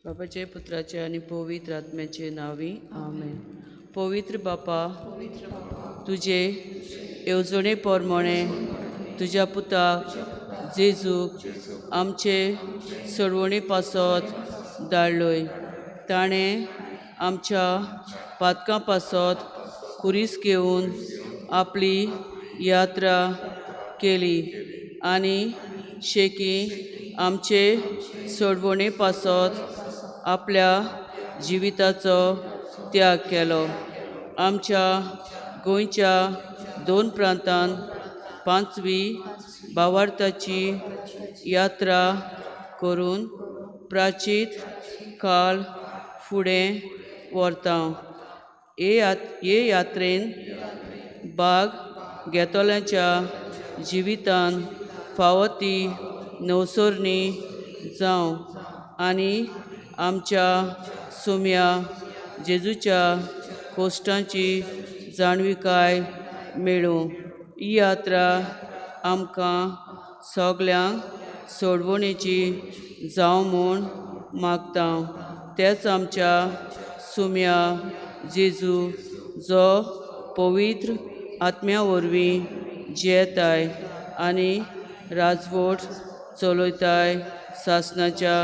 बापाचे पुत्राचे आनी पवित्र आत्म्याचे नांवी आमेन. पवित्र बापा, तुजे येवजणे प्रमाणे तुज्या पुताक जेजूक आमचे सोडवणे पासत धाडलोय. ताणें आमच्या पातकां पासत खुरीस घेवन आपली यात्रा केली आनी शेकी आमचे सोडवणे पासत आपल्या जिविताचो त्याग केलो. आमच्या गोंयच्या दोन प्रांतान पांचवी भावार्थाची यात्रा करून प्राचीत काळ फुडें व्हरता. हे यात्रेन भाग घेतल्यांच्या जिवितान फावो ती नवसरणी जावं आनी आमच्या सुम्या जेजूच्या कोश्टांची जाणविकाय मेळूं. ही यात्रा आमकां सगल्यांक सोडवणेची जावं म्हूण मागता. तेच आमच्या सुम्या जेजू जो पवित्र आत्म्या वरवीं जियेताय आनी राजवट चलयताय सासनाच्या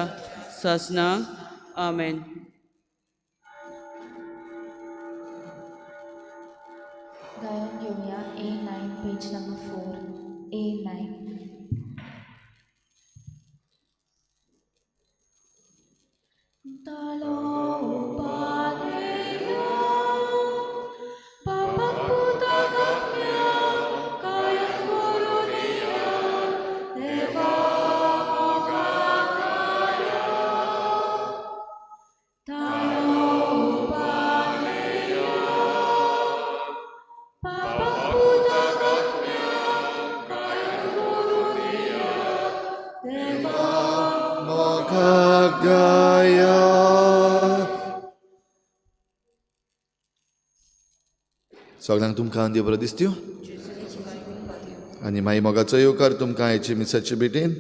सासनाक. आमेन. गायन घेवया A9, page number 4. A9. सगळ्यांक तुमकां देव बरो दिसत्यो आनी मागीर मोगाचो येवकार तुमकां आयची मिसाची भेटीन.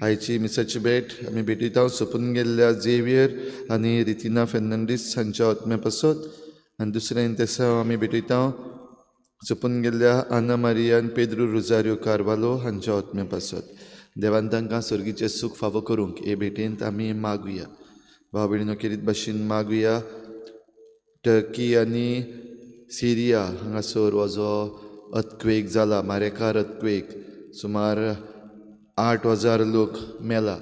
आयची मिसाची भेट आमी भेटयता सोंपून गेल्ल्या झेवियर आनी रितिना फेर्नांडीस हांच्या आत्म्या पासत आनी दुसरें तेसांव आमी भेटयता सोंपून गेल्ल्या आना मारिया आनी पेद्रू रोजारियो कार्वालो हांच्या आत्म्या पासत. देवान तांकां सर्गीचें सूख फावो करूंक हे भेटेंत आमी मागुया. भाव भयणीनो केरीत भाशेन मागुया. टर्की आनी सिरिया हांगासर हो जो अर्थक्वेक जाला, मारेकार अर्थक्वेक, सुमार 8,000 लोक मेला.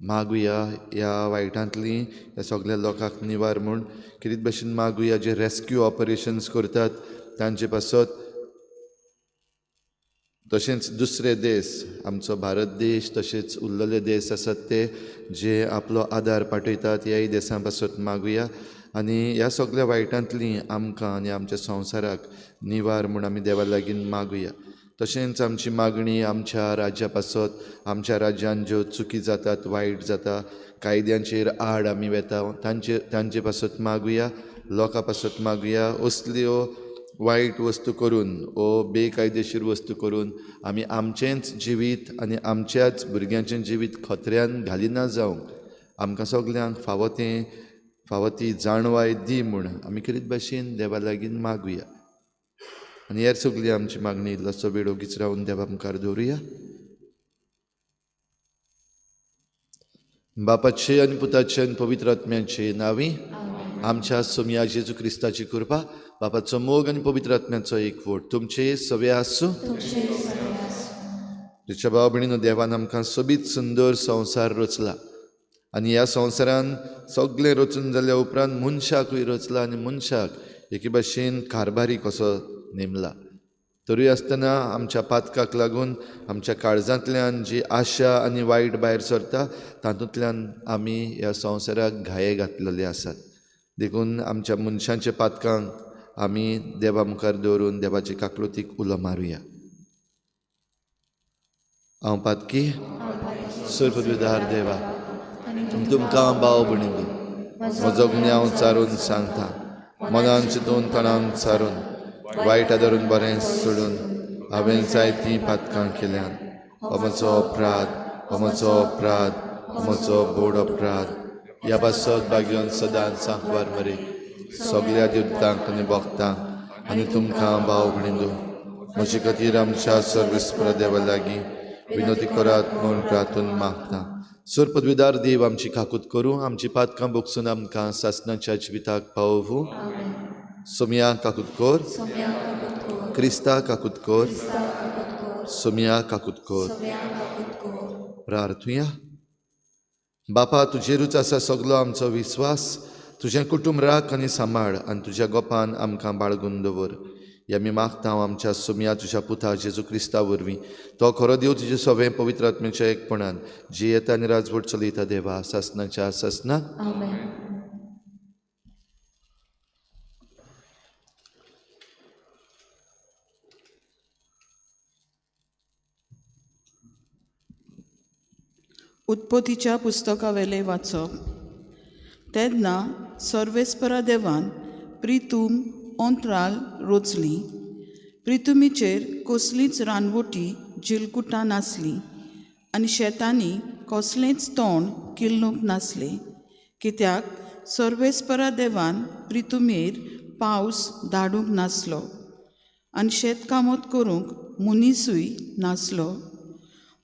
मागुया ह्या वायटांतली ह्या सगल्या लोकांक निवार म्हूण. केरीत भाशेन मागुया जे रेस्क्यू ऑपरेशन्स करतात तांचे पासत. तशेंच दुसरे देश, आमचो भारत देश तशेंच उरलेले देश आसात ते जे आपलो आदार पाठयतात ह्याय देशां पासत मागुया. आनी ह्या सगल्या वायटांतली आमकां आनी आमच्या संवसाराक निवार म्हूण आमी देवा लागीं मागुया. तशेंच आमची मागणी आमच्या राज्या पासत, आमच्या राज्यान ज्यो चुकी जातात, वायट जाता, कायद्यांचेर आड आमी वेता तांचे पासत मागुया. लोकां पासत मागुया. असल्यो वायट वस्तू करून ओ बेकायदेशीर वस्तू करून आमी आमचेंच जिवीत आनी आमच्याच भुरग्यांचें जिवीत खतऱ्यान घालिना जावंक आमकां सगल्यांक फावो तें फावो ती जाणवाय दी म्हूण आमी केरीत भाशेन देवा लागीं मागुया. आनी हेर सगली आमची मागणी इल्लोसो वेळ ओगीच रावन देवा मुखार दवरुया. बापाचे आनी पुताचे आनी पवित्र आत्म्याचे नांवी आमच्या सोमया जेजू क्रिस्ताची कृपा, बापाचो मोग आनी पवित्र आत्म्याचो एकवट तुमचे सगळे आसूं. तुमच्या भाव भयणीनो, देवान आमकां सोबीत सुंदर संवसार रचला आनी ह्या संवसारान सगळें रचून जाल्या उपरांत मनशाकूय रचला आनी मनशाक एके भाशेन कारभारी कसो नेमला. तरूय आसतना आमच्या पातकाक लागून आमच्या काळजांतल्यान जी आशा आनी वायट भायर सरता तातूंतल्यान आमी ह्या संवसाराक घाये घातलेले आसात. देखून आमच्या मनशांच्या पातकांक आमी देवा मुखार दवरून देवाचे काकलुतीक उलो मारुया. हांव पातकी सर्वपदवीधार देवा, तुमकां भाव भयणींनो म्हजो गुन्यांव चारून सांगता. मनान चिंतून तणान चारून वायट आदरून बरें सोडून हांवें जायतीं पातकां केल्यान. हो म्हजो अपराध, हो म्हजो अपराध, हो म्हजो बोड अपराध. ह्या पासत भाग्योन सदांच सांकवार मरे सगळ्या देवतांक आनी भक्तांक आनी तुमकां भाव भयणींनो म्हजे खातीर आमच्या सर्वेस्परा देवा लागीं विनोती करात म्हूण प्रार्थून मागता. सोर पदवीदार देव आमची काकूत करूं, आमची पातकां बोगसून आमकां सासणाच्या जिविताक पावोवूं. सोमया काकूत कर, क्रिस्ता काकूत कर, सोमया काकूत कर. प्रार्थुया. बापा, तुजेरूच आसा सगलो आमचो विस्वास. तुजें कुटुंब राख आनी सांबाळ आनी तुज्या गोपान आमकां बाळगून दवर. ह्या आमी मागता आमच्या सोमया तुज्या पुता जेजू क्रिस्ता वरवीं, तो खरो देव तुजे सवें पवित्र आत्म्याच्या एकपणान जियेता आनी राजवट चलयता देवा सासनाच्या सासना. उत्पत्तीच्या पुस्तकावेलें वाचप. तेन्ना सर्वेस्परा देवान प्रितूम अंतराल रोचली. प्रितुमीचेर कसलीच रानवटी जिलकुटां नासली आनी शेतांनी कसलेंच तोंड किल्लूंक नासलें, कित्याक सर्वेस्परा देवान प्रितुमेर पावस धाडूंक नासलो आनी शेतकामत करूंक मनीसूय नासलो.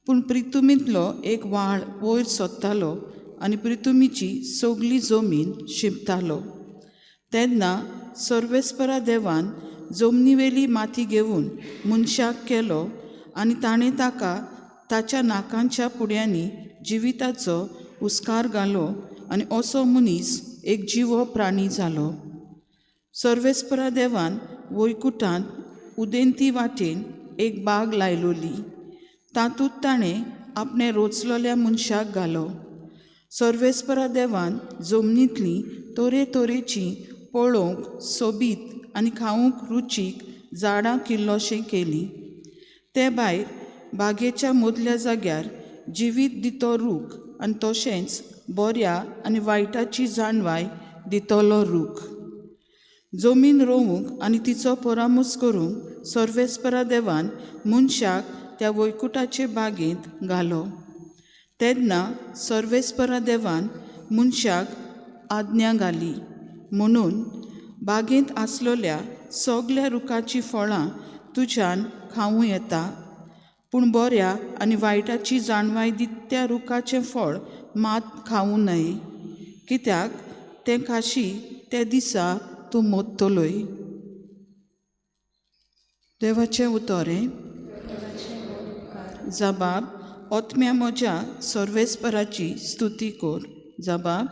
पूण प्रितुमींतलो एक व्हाळ वयर सोदतालो आनी प्रितुमीची सगली जमीन शिंपतालो. तेन्ना सर्वेस्परा देवान जमनीवेली माती घेवन मनशाक केलो आनी ताणें ताका ताच्या नाकांच्या पुड्यांनी जिविताचो हुस्कार घालो आनी असो मनीस एक जिवो प्राणी जालो. सर्वेस्परा देवान वैकुटांत उदेंती वाटेन एक बाग लायलोली, तातूंत ताणें आपणें रोचलोल्या मनशाक घालो. सर्वेस्परा देवान जमनींतलीं तरेतरेचीं पळोवंक सोबीत आनी खावंक रुचीक झाडां किल्लोशें केलीं. ते भायर बागेच्या मदल्या जाग्यार जिवीत दितो रूख आनी तशेंच बऱ्या आनी वायटाची जाणवाय दितलो रूख. जमीन रोवूंक आनी तिचो परामर्श करूंक सर्वेस्परा देवान मनशाक त्या वैकुटाचे बागेंत घालो. तेन्ना सर्वेस्परा देवान मनशाक आज्ञा घाली म्हणून बागेंत आसलोल्या सगल्या रुखाचीं फळां तुज्यान खावूं येता, पूण बऱ्या आनी वायटाची जाणवाय दित्या रुखाचें फळ मात खावूं नये, कित्याक तें खाशी त्या दिसा तूं मोत्तलोय. देवाचें उतोरें. जबाब, ओत्म्या म्हज्या सर्वेस्पराची स्तुती कर. जबाब,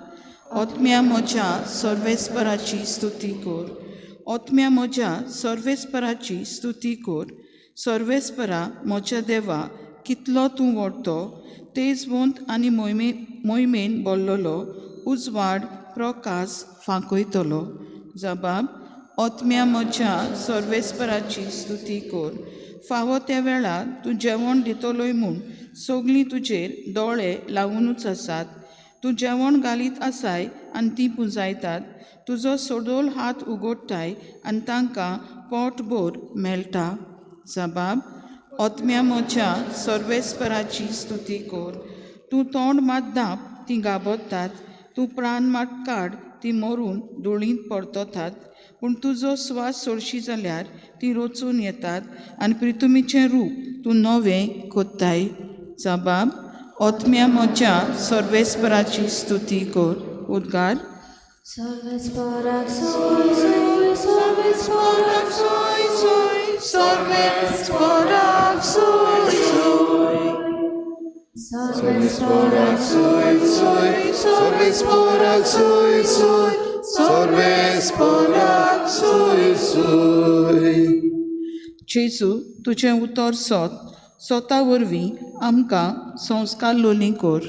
ओत्म्या म्हज्या सर्वेस्पराची स्तुती कर. ओत्म्या म्हज्या सर्वेस्पराची स्तुती कर. सर्वेस्परा म्हज्या देवा, कितलो तूं व्हडतो, तेजवंत आनी मोहिमेन बोल्लोलो उजवाड प्रकाश फांकयतलो. जबाब, ओत्म्या म्हज्या सर्वेस्पराची स्तुती कर. फावो त्या वेळार तूं जेवण दितलोय म्हूण सगलीं तुजेर दोळे लावुनूच आसात. तूं जेवण घालीत आसाय आनी तीं पुंजायतात. तुजो सडोल हात उगडटाय आनी तांकां पोटभर मेळटा. जबाब, ओत्म्या म्हज्या सर्वेस्पराची स्तुती कर. तूं तोंड मात धांप, तीं गाबोतात. तूं प्राण मात काड, तीं मरून धुळींत परततात. पूण तुजो स्वास सोडशी जाल्यार तीं रोचून येतात आनी प्रितुमीचें रूप तूं नवें कोत्ताय. जबाब, ओत्म्या म्हज्या सर्वेस्पराची स्तुती कर. उद्गार. सर्वेस्पराक सोय सोय, सर्वेस्पराक सोय सोय, सर्वेस्पराक सोय सोय, सर्वेस्पराक सोय सोय, सर्वेस्पराक सोय सोय, सर्वेस्पराक सोय सोय. जेजू, तुजें उतर सोत सोता वरवीं आमकां संस्कार लोली कर.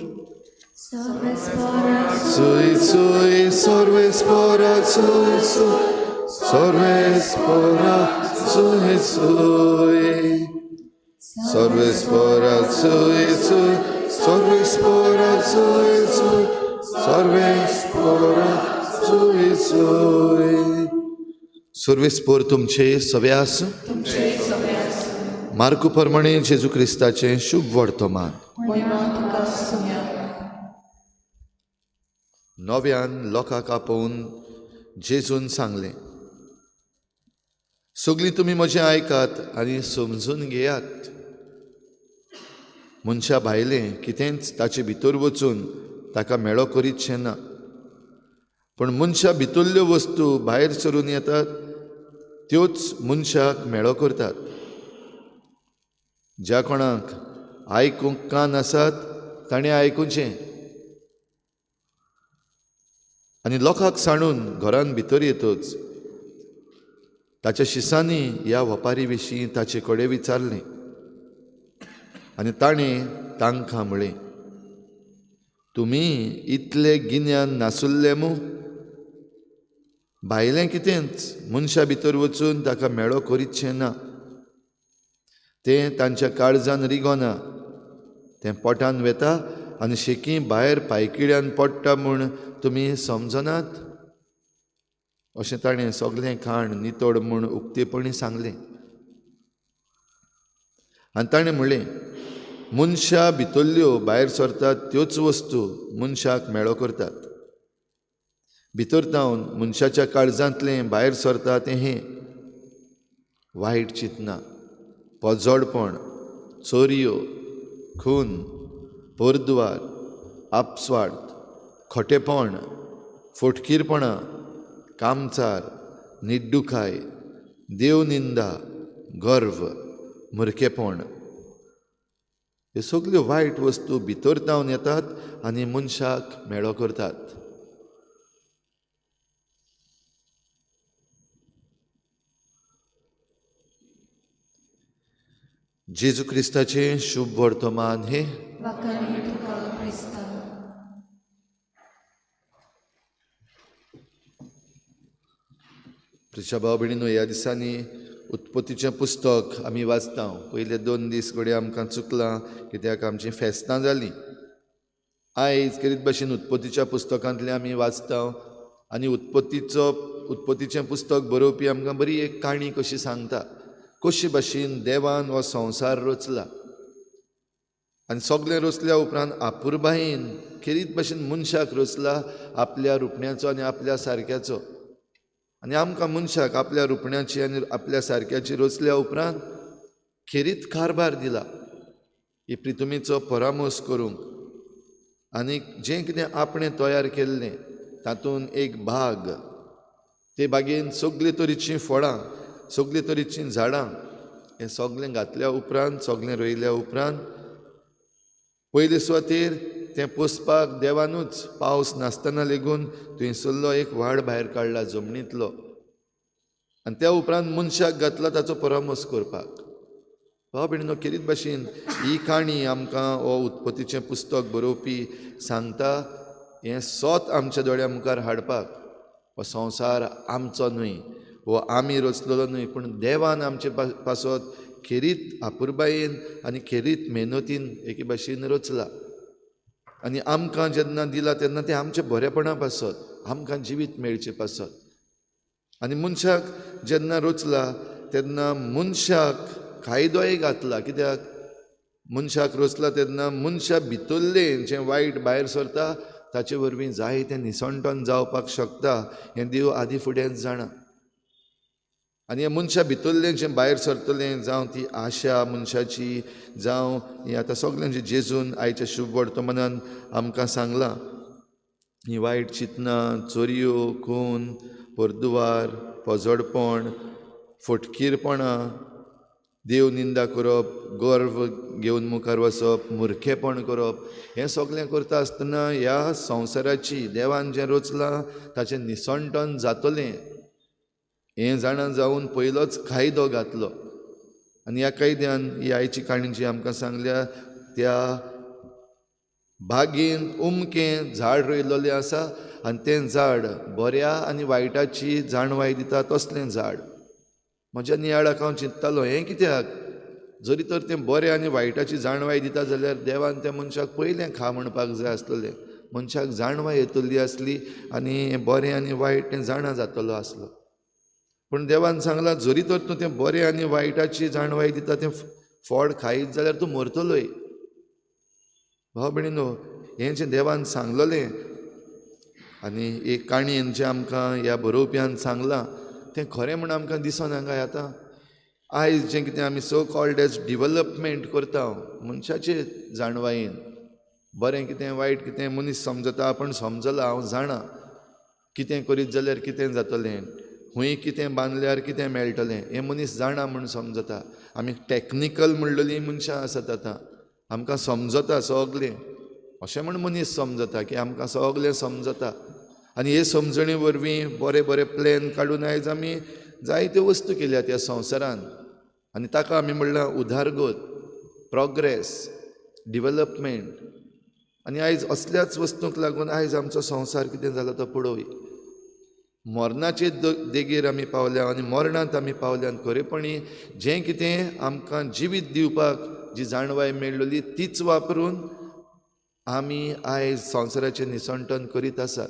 सर्वेस्पराक सोय सोय, सर्वेस्पराक सोय सोय, सर्वेस्पराक सोय सोय, सर्वेस्पराक सोय सोय, सर्वेस्पराक सोय सोय, सर्वेस्पराक सोय सोय. सर्वेस्पर तुमचे सवे आसूं. मार्कू प्रमाणे जेजू क्रिस्ताचें शुभ वर्तमान. नव्यान लोकांक आपोवन जेजून सांगलें, सगळीं तुमी म्हजें आयकात आनी समजून घेयात. मनशा भायलें कितेंच ताचे भितर वचून ताका मेळो करीतशें ना, पूण मनशा भितरल्यो वस्तू भायर सरून येतात त्योच मनशाक मेळो करतात. ज्या कोणाक आयकूंक कान आसात ताणें आयकुचें. आनी लोकांक सांडून घरान भितर येतच ताच्या शिसांनी ह्या वपारी विशीं ताचे कडेन विचारलें आनी ताणें तांकां म्हळें, तुमी इतले गिन्यान नासुल्ले मू? भायलें कितेंच मनशा भितर वचून ताका मेळो करीतशें ना, तें तांच्या काळजान रिगोना, तें पोटान वेता आनी शेकी भायर पायकिड्यान पडटा म्हूण तुमी समजनात? अशें ताणें सगळें खाण नितळ म्हूण उक्तेपणी सांगलें. आनी ताणें म्हणलें, मनशा भितरल्यो भायर सरतात त्योच वस्तू मनशाक मेळो करतात. भितर तावन मनशाच्या काळजांतलें भायर सरता तें हें वायट चिंतना, पोजोडपण, चोरयो, खून, परद्वार, आपस्वार्थ, खोटेपण, फोटकीरपणां, कामचार, निड्डुखाय, देवनिंदा, गर्व, मुरकेपण. ह्यो सगल्यो वायट वस्तू भितर तावन येतात आनी मनशाक मेळो करतात. जेजू क्रिस्ताचें शुभ वर्तमान हें. प्रिच्या भाव भयणीनो, ह्या दिसांनी उत्पत्तीचें पुस्तक आमी वाचता. पयले 2 दीस घडये आमकां चुकलां कित्याक आमचीं फेस्तां जालीं. आयज खेरीत भाशेन उत्पत्तीच्या पुस्तकांतलें आमी वाचता आनी उत्पत्तीचें पुस्तक बरोवपी आमकां बरी एक काणी कशी सांगता, कशे भाशेन देवान हो संवसार रचला आनी सगळें रचल्या उपरांत आपुरबायेन खेरीत भाशेन मनशाक रचला आपल्या रुपण्याचो आनी आपल्या सारक्याचो. आनी आमकां मनशाक आपल्या रुपण्याची आनी आपल्या सारक्याची रचल्या उपरांत खेरीत कारभार दिला ही प्रितुमीचो परामर्श करूंक आनी जें कितें आपणें तयार केल्लें तातूंत एक भाग, ते बागेन सगळे तरेचीं फळां, सगळे तरेचीं झाडां हें सगळें घातल्या उपरांत, सगळें रोयल्या उपरांत पयले सुवातेर तें पोसपाक देवानूच पावस नासतना लेगून थंयसरलो एक वाड भायर काडला जमनींतलो आनी त्या उपरांत मनशाक घातला ताचो परामर्श करपाक. भाव भयणीनो, खेरीत भाशेन ही काणी आमकां हो उत्पत्तीचें पुस्तक बरोवपी सांगता हें सोत आमच्या दोळ्या मुखार हाडपाक. हो संवसार आमचो न्हय, हो आमी रचलेलो न्हय, पूण देवान आमचे पासत खेरीत आपुरबायेन आनी खेरीत मेहनतीन एके भाशेन रचला आनी आमकां जेन्ना दिला तेन्ना तें आमच्या बरेपणा पासत, आमकां जिवीत मेळचें पासत. आनी मनशाक जेन्ना रचला तेन्ना मनशाक कायदोय घातला, कित्याक मनशाक रचला तेन्ना मनशा भितरलें जें वायट भायर सरता ताचे वरवीं जायतें निसणटण जावपाक शकता हें देव आदी फुडेंच जाणा. आनी हें मनशा भितरलें जें भायर सरतलें, जावं ती आशा मनशाची, जावं हें आतां सगळें जें जेजून आयच्या शुभ वर्तमानान आमकां सांगलां, ही वायट चिंतनां, चोरयो, खून, परदुवार, पोजोडपण, फटकीरपणां, देव निंदा करप, गर्व घेवन मुखार वचप, मुरखेपण करप, हें सगळें करता आसतना ह्या संवसाराची देवान जें रचलां ताचें निसणटण जातलें हें जाणा जावन पयलोच कायदो घातलो. आनी ह्या कायद्यान ही आयची काणी जी आमकां सांगल्या त्या बागेन उमकें झाड रोयलेलें आसा आनी तें झाड बऱ्या आनी वायटाची जाणवाय दिता तसलें झाड. म्हज्या नियाळाक हांव चिंत्तालो हें कित्याक, जरी तर तें बरें आनी वायटाची जाणवाय दिता जाल्यार देवान त्या मनशाक पयलें खा म्हणपाक जाय आसलेलें, मनशाक जाणवाय येतली आसली आनी हें बरें आनी वायट तें जाणा जातलो आसलो. पूण देवान सांगलां जरी तर तूं तें बरें आनी वायटाची जाणवाय दिता तें फळ खायत जाल्यार तूं मरतलोय. भाव भयणीनो, हें जें देवान सांगलेलें आनी एक काणयेन जें आमकां ह्या बरोवप्यान सांगलां तें खरें म्हूण आमकां दिसना काय आतां. आयज जें कितें आमी सो कॉल्ड एज डिवलपमेंट करता मनशाचे जाणवायेन, बरें कितें वायट कितें मनीस समजता, आपूण समजला हांव जाणा कितें करीत जाल्यार कितें जातलें, खूंय कितें बांदल्यार कितें मेळटलें हें मनीस जाणा म्हूण समजता. आमी टॅक्निकल म्हणलेलीं मनशां आसात आतां, आमकां समजता सगलें अशें म्हूण मनीस समजता की आमकां सगलें समजता. आनी हे समजणे वरवीं बरे बरे प्लॅन काडून आयज आमी जायत्यो वस्तू केल्यात ह्या संवसारान आनी ताका आमी म्हणलां उदारगत, प्रोग्रेस, डिवलपमेंट. आनी आयज असल्याच वस्तूंक लागून आयज आमचो संवसार कितें जाला तो पळोवया. मरणाचे देगेर आमी पावल्या आनी मरणांत आमी पावल्यात. खरेपणी जें कितें आमकां जिवीत दिवपाक जी जाणवाय मेळ्ळी तीच वापरून आमी आयज संवसाराचें निसंटन करीत आसात.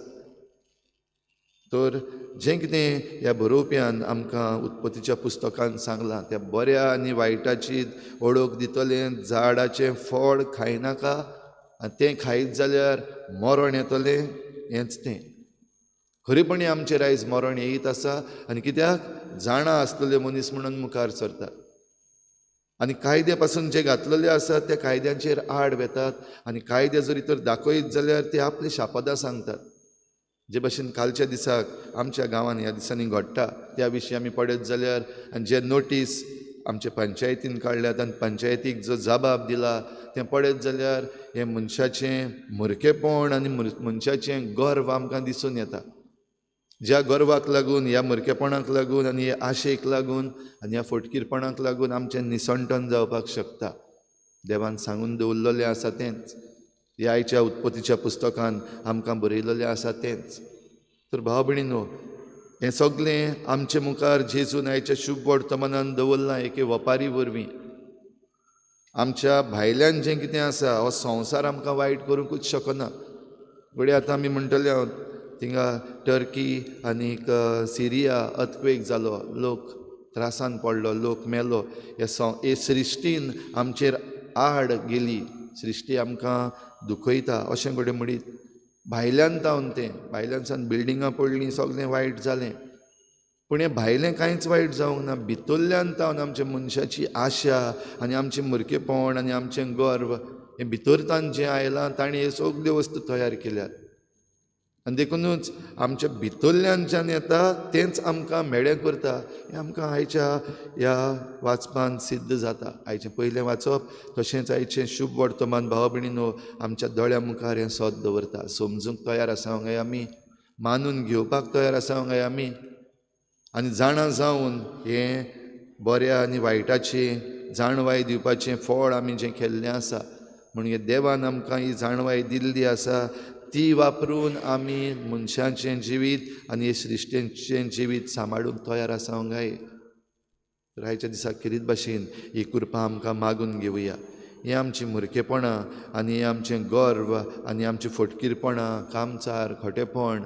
तर जें कितें ह्या बरोवप्यान आमकां उत्पत्तीच्या पुस्तकान सांगलां, त्या बऱ्या आनी वायटाची वळख दितलें, झाडाचें फळ खायनाका आनी तें खायत जाल्यार मरण येतलें, हेंच तें. खरेपणी आमचेर आयज मरण येयत आसा. आनी कित्याक जाणा आसलेले मनीस म्हणून मुखार सरतात आनी कायद्या पासून जे घातलेले आसात त्या कायद्यांचेर आड वेतात आनी कायदे जरी तर दाखयत जाल्यार ते आपली शापदां सांगतात. जे भशेन कालच्या दिसाक आमच्या गांवांत ह्या दिसांनी घडटा त्या विशीं आमी पळयत जाल्यार आनी जे नोटीस आमचे पंचायतीन काडल्यात आनी पंचायतीक जो जबाब दिला तें पळयत जाल्यार हें मनशाचें मुरकेपण आनी मनशाचें गर्व आमकां दिसून येता. ज्या गर्वाक लागून, ह्या मुरकेपणाक लागून आनी ह्या आशेक लागून आनी ह्या फटकीरपणाक लागून आमचें निसंटन जावपाक शकता. देवान सांगून दवरलेलें आसा तेंच, ह्या आयच्या उत्पत्तीच्या पुस्तकान आमकां बरयलेलें आसा तेंच. तर भाव भयणीनो, हें सगळें आमचे मुखार जेजून आयच्या शुभ वर्तमानान दवरलां एके वपारी वरवीं. आमच्या भायल्यान जें कितें आसा हो संवसार आमकां वायट करूंकूच शकना. घडये आतां आमी म्हणटले हांव थिंगा टर्की आनीक सिरिया अर्थक्वेक जालो, लोक त्रासान पडलो, लोक मेलो. हे सृश्टीन आमचेर आड गेली, सृश्टी आमकां दुखयता अशें घडये म्हणीत भायल्यान तावन तें भायल्यान सावन बिल्डिंगां पडलीं, सगळें वायट जालें. पूण हें भायलें कांयच वायट जावंक ना, भितरल्यान तावन आमच्या मनशाची आशा आनी आमचें मुरकेपण आनी आमचें गर्व हें भितर तावन जें आयलां ताणें हे सगल्यो वस्तू तयार केल्यात. आनी देखुनूच आमच्या भितरल्यानच्यान येता तेंच आमकां मेळें करता हें आमकां आयच्या ह्या वाचपान सिद्ध जाता. आयचें पयलें वाचप तशेंच आयचें शुभ वर्तमान भाव भयणीनो आमच्या दोळ्या मुखार हें सत दवरता. समजूंक तयार आसा काय आमी, मानून घेवपाक तयार आसा काय आमी, आनी जाणा जावन हें बऱ्या आनी वायटाचें जाणवाय दिवपाचें फळ आमी जें केल्लें आसा, म्हणजे देवान आमकां ही जाणवाय दिल्ली आसा ती वापरून आमी मनशाचें जिवीत आनी हे सृश्टीचें जिवीत सांबाळूंक तयार आसा काय. तर आयच्या दिसाक खेरीत भाशेन ही कृपा आमकां मागून घेवया. हें आमचीं मुरकेपणां आनी हें आमचें गर्व आनी आमचीं फटकीरपणां, कामचार, खोटेपण,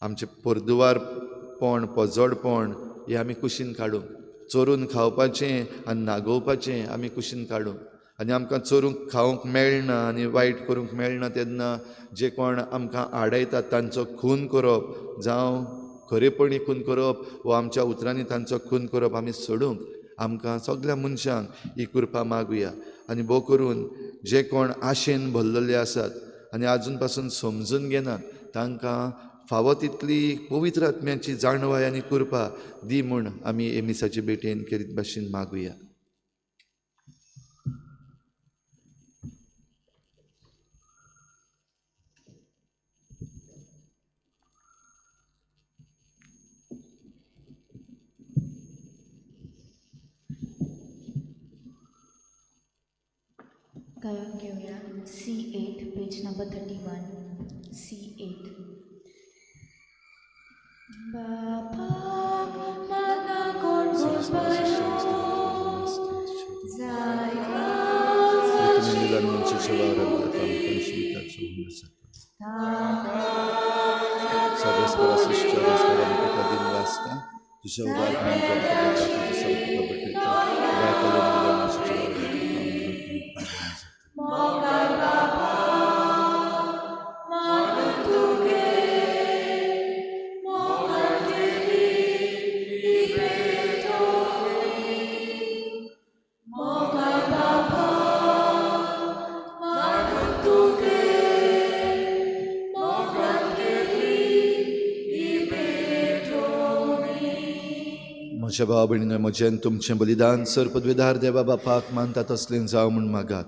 आमचें परदुवारपण, पजोडपण हें आमी कुशीन काडूंक, चोरून खावपाचें आनी नागोवपाचें आमी कुशीन काडूंक. आनी आमकां चोरूंक खावंक मेळना आनी वायट करूंक मेळना तेन्ना जे कोण आमकां आडयतात तांचो खून करप, जावं खरेपणी खून करप वा आमच्या उतरांनी तांचो खून करप आमी सोडूंक आमकां सगल्या मनशांक ही कृपा मागुया. आनी भोव करून जे कोण आशेन भरलेले आसात आनी आजून पासून समजून घेनात तांकां फावो तितली पवित्र आत्म्याची जाणवाय आनी कृपा दी म्हूण आमी हे मिसाचे भेटेन खेरीत भाशेन मागुया. गायन घेवया C8 page number 31 C8. बापाक माना कोण Mogar Baba, Manu Tuge. म्हज्या भावा भयणीनो, म्हजें तुमचें बलिदान सर पदवेदार देवा बापाक मानता तसलें जावं म्हूण मागात.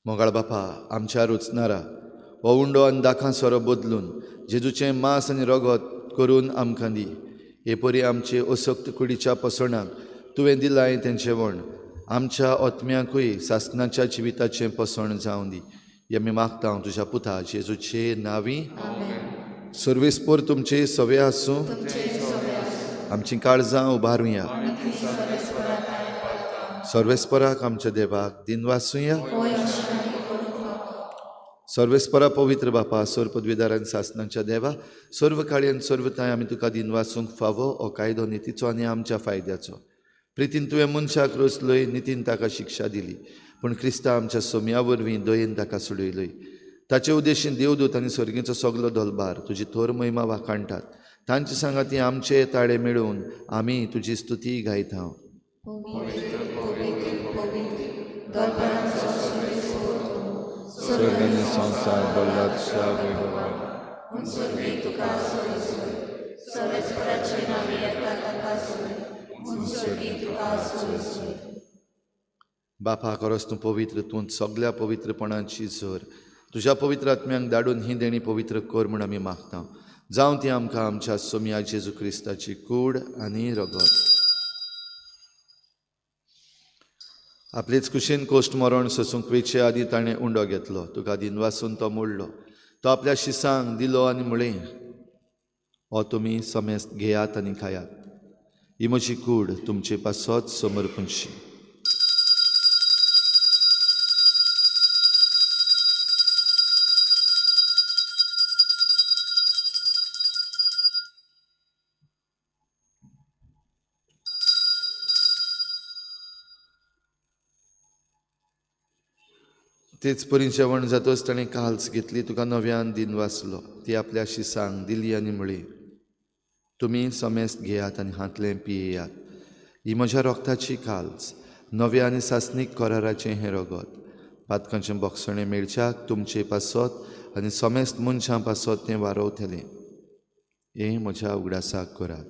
मोगाळ बापा, आमच्या रुचनारा हो उंडो आनी दाखां सोरो बदलून जेजूचें मांस आनी रगत करून आमकां दी. हे परी आमचे असक्त कुडीच्या पसणाक तुवें दिलाय तें जेवण आमच्या आत्म्याकूय सासणाच्या जिविताचें पसण जावं दी. हे आमी मागता तुज्या पुता जेजूचे नांवी. सर्वेस्पोर तुमचे सवे आसूं. आमचीं काळजां उबारुया. सर्वेस्पराक आमच्या देवाक दिनवासुया. सर्वेस्परा पवित्र बापा, सर्व पदवीदार आनी सासणाच्या देवा, सर्व काळी आनी सर्व तांय आमी तुका दिनवासूंक फावो हो कायदो नितीचो आनी आमच्या फायद्याचो. प्रितीन तुवें मनशाक रचलोय, नितीन ताका शिक्षा दिली, पूण क्रिस्ता आमच्या सोम्या वरवीं दयेन ताका सोडयलोय. ताचे उद्देशीन देवदूत आनी सर्गीचो सगलो दलबार तुजी थोर महिमा वाखाणटात. तांचे सांगाती आमचे ताळे मेळोवन आमी तुजी स्तुती गायता. बापा, खरोच तूं पवित्र, तूं सगल्या पवित्रपणाची झर. तुज्या पवित्र आत्म्यांक धाडून ही देणी पवित्र कर म्हूण आमी मागता. जावं ती आमकां आमच्या सोम्या जेजू क्रिस्ताची कूड आनी रगत. आपलेच कुशीन कोश्ट मरण सोसूंक वेचे आदी ताणें उंडो घेतलो, तुका दिनवासून तो मोडलो, तो आपल्या शिसांक दिलो आनी म्हळें, हो तुमी समेस्त घेयात आनी खायात, ही म्हजी कूड तुमचे पासत समर्पणशी. तेच परी जेवण जातच ताणें काल्स घेतली, तुका नव्यान दिनवासलो, ती आपल्या शिसांक दिली आनी म्हळी, तुमी समेस्त घेयात आनी हांतलें पियेयात, ही म्हज्या रोगताची काल्स, नव्या आनी सासणीक कराराचें हें रगत. पातकांचें बोगसणें मेळच्याक तुमचे पासत आनी समेस्त मनशां पासत तें वारवतलें. हें म्हज्या उगडासाक करात.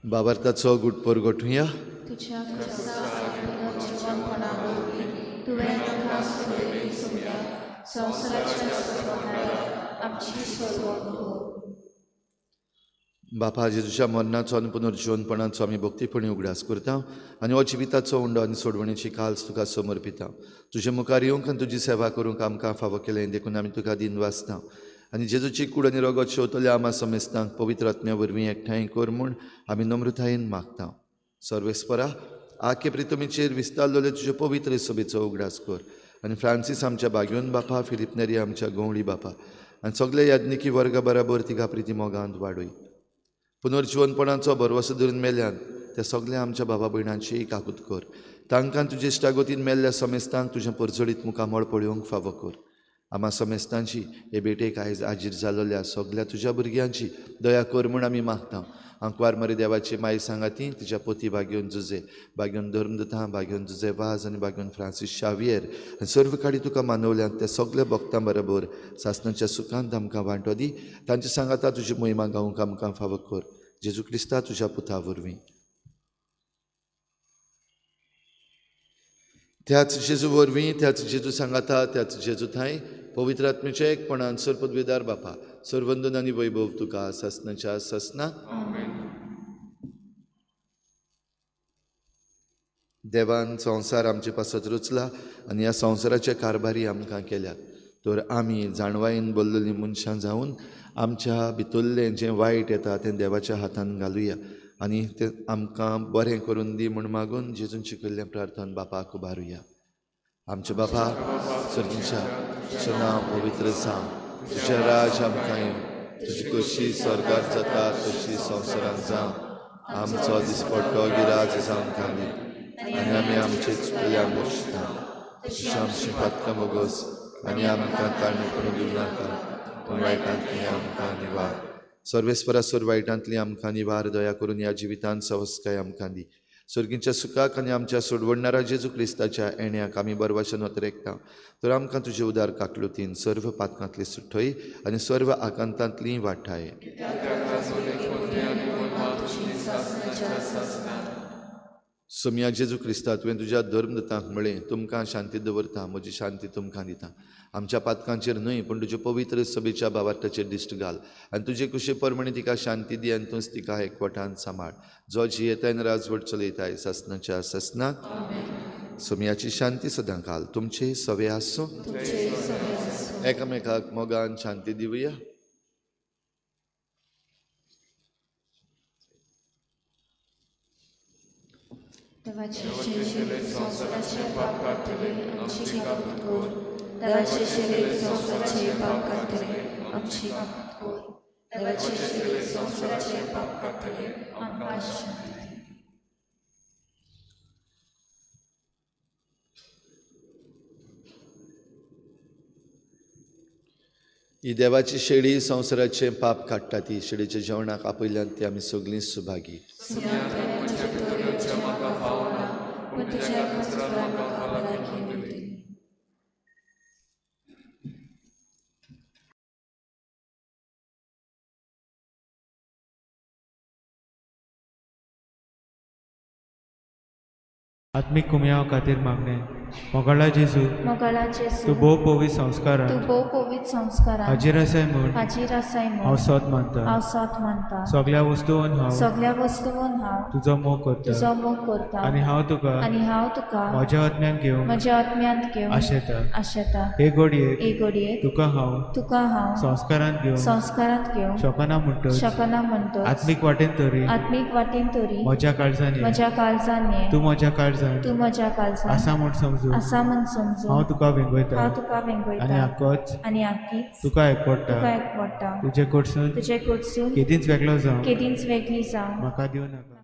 बाबार्थाचो गुटपोर गोठुया. बापा, जेजूच्या मरणाचो आनी पुनर्जिवनपणाचो आमी भक्तीपणी उगडास करता आनी हो जिविताचो उंडो आनी सोडवणेची काल्स तुका समर्पिता. तुजे मुखार येवंक आनी तुजी सेवा करूंक आमकां फावो केलें देखून आमी तुका दिनवासता. आनी जेजूची कूड आनी रगत शेवतल्या आमा समेस्तांक पवित्र आत्म्या वरवीं एकठांय कर म्हूण आमी नम्रतायेन मागता. सर्वेस्परा, आखे प्रितमीचेर विस्तारलेले तुजे पवित्र सभेचो उगडास कर आनी फ्रांसीस आमच्या बाग्योन बापा, फिलीप नेरी आमच्या गवळी बापा आनी सगळे याज्ञिकी वर्गा बराबर तिका प्रिती मोगांत वाडय. पुनर्जिवनपणाचो भरवसो धरून मेल्यान त्या सगळ्या आमच्या बाबा भयणांची काकूत कर. तांकां तुजे इश्टागतीन मेल्ल्या समेस्तांक तुजें परजळीत मुखामळ पळोवंक फावो कर. आमा समेस्तांची हे भेटेक आयज आजीर जाल्ल्या सगळ्या तुज्या भुरग्यांची दया कर म्हूण आमी मागता. आंकवार मरे देवाची माई सांगाती तिच्या पोती बागेवन जुजे, बागेवन धर्मदूतां, बागेवन जुजे वाज आनी बागेवन फ्रांसीस शावियर आनी सर्व काडी तुका मानवल्यान त्या सगळ्या भक्तां बरोबर सासणाच्या सुखांत आमकां वांटो दी. तांचे सांगाता तुजी महिमा गावंक आमकां फावो कर. जेजू क्रिस्ता तुज्या पुता वरवीं. त्याच जेजू वरवीं, त्याच जेजू सांगाता, त्याच जेजू थांय पवित्र आत्म्याच्या एकपणान सर्वपदवीदार बापा, सर्वंदन आनी वैभव तुका सासणाच्या सासना. देवान संवसार आमचे पासत रचला आनी ह्या संवसाराचे कारभारी आमकां केल्यात, तर आमी जाणवायेन बोल्लेलीं मनशां जावन आमच्या भितरलें जें वायट येता तें देवाच्या हातान घालुया आनी तें आमकां बरें करून दी म्हूण मागून जेजून शिकयल्लें प्रार्थन बापाक उबारुया. आमचे बापा सर्गीच्या, तुजें नांव पवित्र जावं, तुजें राज आमकां येवं, तुजी कशी स्वर्गात जाता तशी संवसारांत जावं. आमचो दिसपट्टो गिराज आमकां दी आनी आमी आमचे चुकल्या बक्षता तशी आमची पातकां मोगोस आनी आमकां ताळणी करून दिवं नाका, पूण वायटांतली आमकां निवार. सर्वेस्परा सोर वायटांतली आमकां निवार. दया करून ह्या जिवितांत सवस्काय आमकां दी. सर्गींच्या सुखाक आनी आमच्या सोडवणणारा जेजू क्रिस्ताच्या येण्याक आमी बरवाशेन वतरेकता. तर आमकां तुजे उदार काकलुतीन सर्व पातकांतली सुठय आनी सर्व आकांतांतली वाठाय. सोमया जेजू क्रिस्ता, तुवें तुज्या धर्मदूतांक म्हळें, तुमकां शांती दवरता, म्हजी शांती तुमकां दिता. आमच्या पातकांचेर न्हय पूण तुज्या पवित्र सभेच्या भावार्थाचेर दिश्ट घाल आनी तुजे कुशे प्रमाणे तिका शांती दी आनी तूंच तिका एकवटान सांबाळ, जो जियेताय आनी राजवट चलयताय सासणाच्या सासणाक. सोमयाची शांती सदां घाल तुमचे सवे आसूं. एकामेकाक मोगान शांती दिवया. देवाचे शेले संवसाराचे पाप काडटले आमची काकूत कर. देवाचे शेले संवसाराचे पाप काडटले आमची काकूत कर. देवाचे शेले संवसाराचे पाप काडटले आमकां शांती दी. ही देवाची शेळी संवसाराचे पाप काडटा. ती शेळीच्या जेवणाक आपयल्यान ती आमी सगळीं सुभागी. आत्मीक कुमयाव खातीर मागणें. मोगाळा जेजू, तूं भोव पवित्र संस्कारान हाजीर आसाय म्हूण हांव सत मानता. सगळ्या वस्तून हांव तुजो मोग करता आनी हांव तुका म्हज्या आत्म्यांत घेवंक आशेता. हे घडयेक तुका हांव संस्कारांत घेवंक शकना म्हणटच आत्मीक वाटेन तरी म्हज्या काळजान ये, तूं म्हज्या काळजान आसा म्हूण समजू हांव तुका वेंगयता आनी आकीच तुका एकवटा. तुजे कडसून केदींच वेगळो जावं म्हाका दिवं नाका.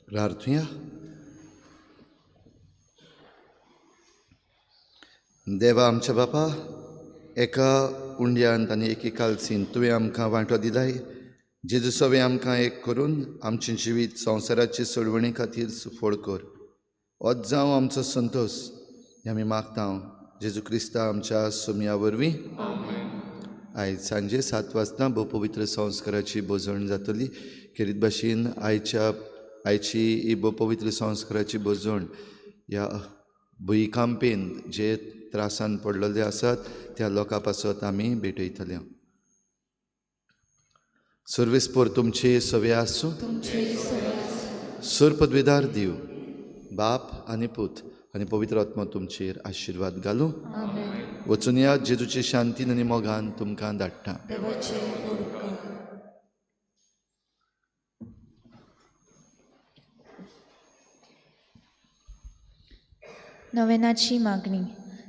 प्रार्थुया. देवा आमच्या बापा, एका उंड्यांत आनी एके कालसीन तुवें आमकां वांटो दिलाय. जेजू सवें आमकां एक करून आमचें जिवीत संवसाराचे सोडवणे खातीर सुफळ कर. होच जावं आमचो संतोश हें आमी मागता जेजू क्रिस्ता आमच्या सोमया वरवीं. आयज सांजे 7 वाजता भोव पवित्र संस्काराची भोजण जातली. खेरीत भाशेन आयची ही भोव पवित्र संस्काराची भोजण ह्या भुंयकांपेन जे त्रासान पडलेले आसात त्या लोकां पासत आमी भेटयतले. सर्वेस्पोर तुमचे सवे आसूं. सर पदवेदार दिव बाप आनी पूत आनी पवित्र आत्मा तुमचेर आशिर्वाद घालूं. वचून या जेजूचे शांतीन आनी मोगान तुमकां धाडटा. नोवेनाची मागणी.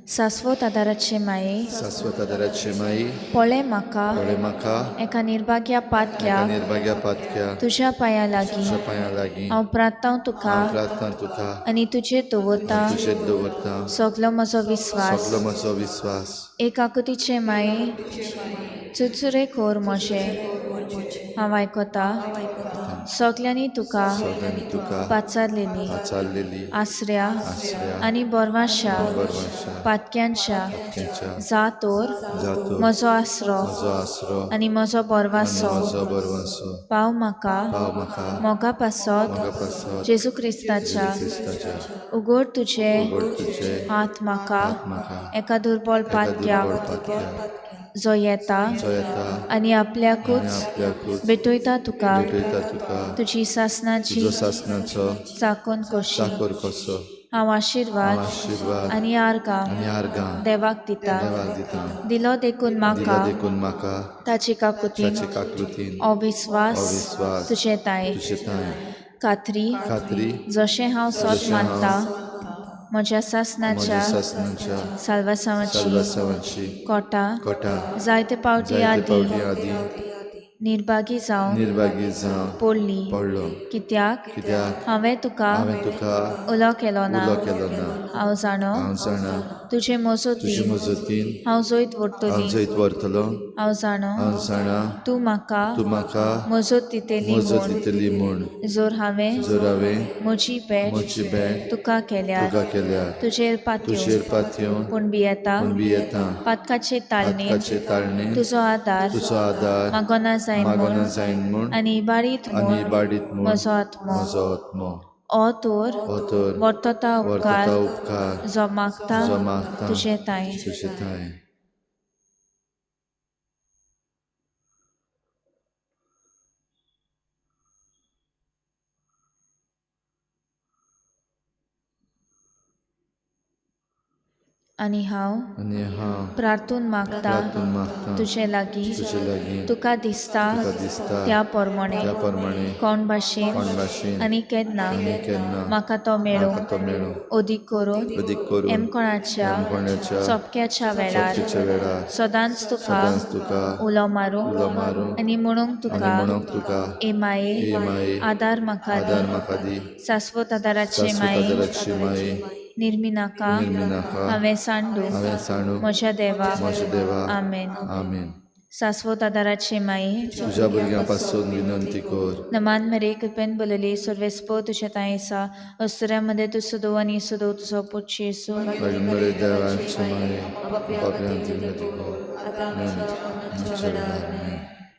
सास्वत आदाराचे माये, सास्वत आदाराचे माये, पळे म्हाका, पळे म्हाका एका निर्भाग्या पातक्या, निर्भाग्या पातक्या तुज्या पांया लागीं, तुज्या पांया लागीं हांव प्रार्थना तुका, प्रार्थना तुका आनी तुजेर दवरता, तुजेर दवरता सगलो म्हजो विस्वास, सगलो म्हजो विस्वास. एक आकुतीचे माये, चुचुरे कोर म्हजे, हांव आयकता सगल्यांनी तुका पाचारलेली आसऱ्या आनी बोरवाशा पातक्यांच्या जातोर म्हजो आसरो आनी म्हजो बोरवासो पाव म्हाका मोगा पासत जेजू क्रिस्ताच्या. उगड तुजे हात म्हाका एका दुर्बळ पातक्याक जो येता आनी आपल्याकूच भेटयता तुका तुजी सासनाची चाकोन कशी. हांव आशिर्वाद आनी आर्गां देवाक दिता. दिलो देखून म्हाका ताची काकुतीन अविस्वास तुजे ताय खात्री जशें हांव सत मानता म्हज्या सासनाच्या साल्वासांवाची कोटा जायते पावटी आदी निर्भागी जावन पडली कित्याक हांवें तुका उलो केलो ना. हांव जाणो तुजे मजतीन हांव जैत व्हरतलो. हांव जाणो तूं म्हाका मजत दितली म्हूण जर हांवें म्हजी भेट तुका केल्यार तुजेर पातयेवन पूण भियेता पातकाचे ताळणेन तुजो आदार मागना जायन म्हूण आनी इबाडीत म्हूण म्हजो आत्मो. ओ तर वर्तता उपकार जो मागता तुजे ताय. आनी हांव प्रार्थून मागता तुजे लागीं तुका दिसता त्या प्रमाणे कोण भाशेन आनी केन्ना म्हाका तो मेळूं अदीक करून एमकोणाच्या सोपक्याच्या वेळार सदांच तुका उलो मारूंक आनी म्हणूंक तुका ए माये आदार म्हाका दी. सास्वत आदाराचे माये निर्मिनाका हांवें सांडू म्हज्या देवा. आमेन. सास्वत आदाराचे माये तुज्या भुरग्यां पासून विनंती कर. नमान मरे कृपेन बोलली सर्वेस्पो तुज्या तांय आसा अस्तुऱ्यां मदें तूं सदो आनी सदो तुजो पूत जेजू. देवाचे माये विनंती कर.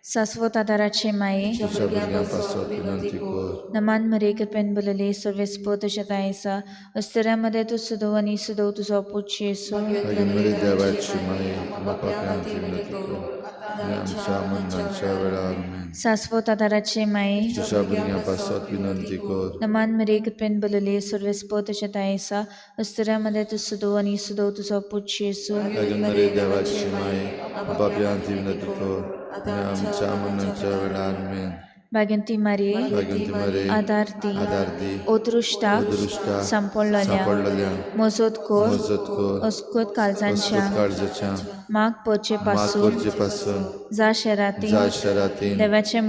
सास्वत आदाराचे माये तुज्या भुरग्यां पासून विनंती कर. नमान मरे कृपेन बोलली सर्वेस्पो तुज्या तांय आसा अस्तुऱ्यां मदें तूं सदो आनी सदो तुजो पूत जेजू. देवाची माये विनंती कर. आमच्या मरणाच्या वेळार. सास्वत आदाराचे माये तुज्या भुरग्यां पासून विनंती कर. नमान मरे कृपेन बोलली सर्वेस्पो तुज्या तांय आसा अस्तुऱ्यां मदें तूं सदो आनी सदो तुजो पूत जेजू. देवाची माये विनंती कर. आमच्या मरणाच्या वेळार. भाग्यवंती मारिये आदार दी अदृश्टाक सांपडलेल्या मजत कर अस्कत काळजांच्या माग परचे पासून जा शहरांत देवाच्या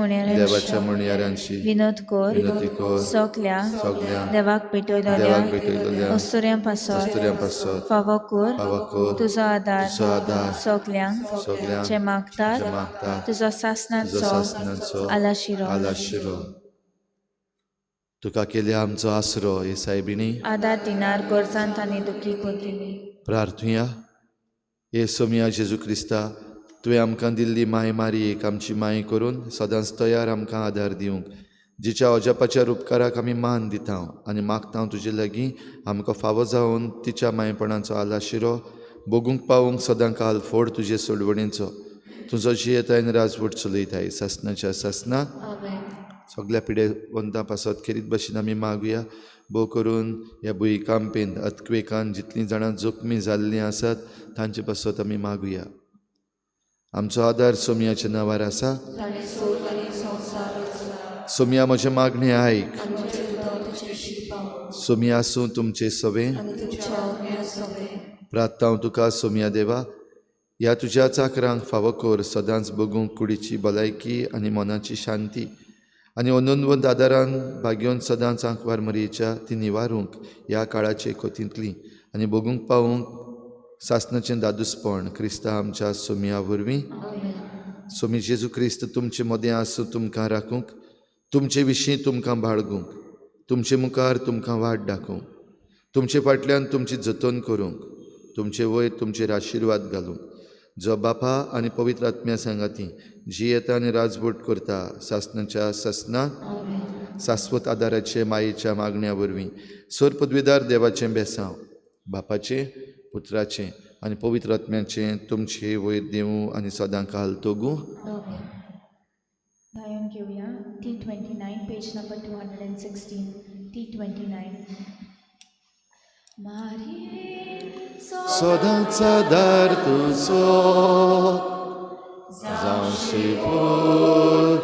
म्हणयाऱ्यांची विनोद कर सगल्या देवाक भेटयलेल्या अस्तुऱ्यां पासत फावो कर तुजो आदार सगल्यांक जे मागतात तुजो सासनाचो आलाशिरो. तुका केल्या आमचो आसरो हे सायबिणी आदार दिनार गरजांत आनी दुखी कोंतिनी. प्रार्थुया. हे सोमिया जेजू क्रिस्ता, तुवें आमकां दिल्ली माय मारयेक आमची माय करून सदांच तयार आमकां आदार दिवंक, जिच्या अजापाच्या उपकाराक आमी मान दिता आनी मागता तुजे लागीं आमकां फावो जावन तिच्या मायपणाचो आलाशिरो भोगूंक पावूंक सदां काल फोड तुजे सोडवणेचो. तुजो जियेतायन राजवट चलयताय सासनाच्या सासना. सगल्या पिडेवंतां पासत खेरीत भशेन आमी मागुया. भोव करून ह्या भुंयकांपेन अर्थक्वेकान जितलीं जाणां जखमी जाल्लीं आसात तांचे पासत आमी मागुया. आमचो आदार सोमयाच्या नांवार आसा. सोमया म्हजें मागणें आयक. सोमया आसूं तुमचें सवें. प्रार्थना तुका सोमया देवा, ह्या तुज्या चाकरांक फावो कर सदांच बगूंक कुडीची भलायकी आनी मनाची शांती आनी अनंतवंत आदारान भाग्योन सदांच आंकवार मरयेच्या ती निवारूंक ह्या काळाचे कोतींतली आनी बगूंक पावूंक सासनाचें दादूसपण क्रिस्ता आमच्या सोमया वरवीं. सोमी जेजू क्रिस्त तुमचे मदें आसूं तुमकां राखूंक, तुमचे विशीं तुमकां बाळगूंक, तुमचे मुखार तुमकां वाट दाखोवंक, तुमचे फाटल्यान तुमची जतन करूंक, तुमचे वयर तुमचेर आशिर्वाद घालूंक, जो बापा आनी पवित्र आत्म्या सांगाती जियेता आनी राजवट करता सासनाच्या सासना. सास्वत आदाराचे मायेच्या मागण्या वरवीं सर पदवीदार देवाचें बेसांव बापाचें पुत्राचें आनी पवित्र आत्म्याचें तुमचे वयर देवूं आनी सदां काल तोगूं. गायन घेवया T29 page number 216. T29. मारये सदांच आदार तुजो जावं शिपूर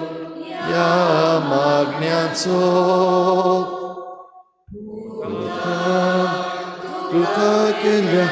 ह्या मागण्याचो, तुका केल्या